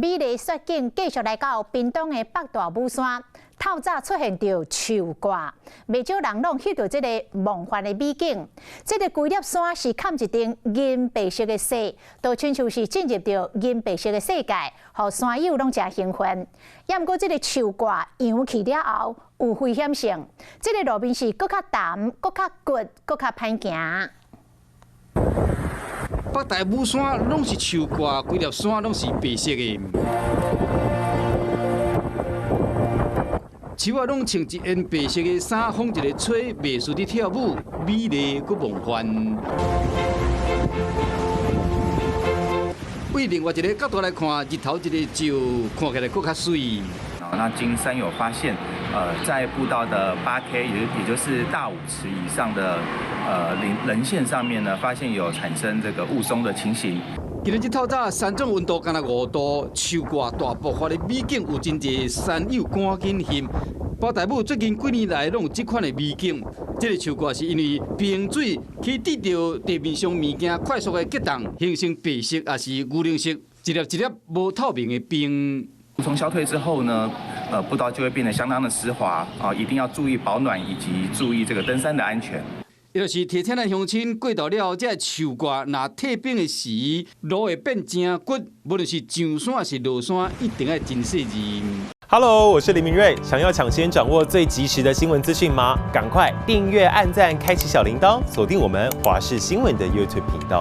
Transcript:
美麗雪景繼續來到屏東的北大武山，透早出現著樹掛，袂少人攏翕著這個夢幻的美景。這个規粒山是崁一層銀白色的雪，都親像是進入著銀白色的世界，予山友攏誠興奮。也毋過，這個樹掛揚起了後有危險性，這个路面是閣較澹、閣較骨、閣較歹行。北大武山攏是樹掛，規粒山攏是白色的。樹仔攏穿一件白色的衫，風一个吹，袂輸佇跳舞，美麗閣夢幻。對另外一个角度來看，日頭一个照，看起來閣較媠。那經山友發現，在步道的8K，也就是大武池以上的稜線上面呢，發現有產生這個霧凇的情形。今日這透早山頂溫度干焦5度，樹掛大爆發的美景有真濟山友趕緊翕。北大武最近幾年來攏有這款的美景。這个樹掛是因為冰水去滴著地面上物件快速的結凍，形成白色抑是牛奶色，一粒一粒無透明的冰。霧凇消退之後呢，步道就會變得相當的濕滑啊，一定要注意保暖以及注意這個登山的安全。伊就是提醒咱鄉親，過度了後，這个樹掛若退冰的時，路會變誠骨，無論是上山抑是落山，一定愛真細膩。 Hello，我是林明瑞，想要搶先掌握最及時的新聞資訊嗎？趕快訂閱、按讚、開啟小鈴鐺，鎖定我們華視新聞的 YouTube 頻道。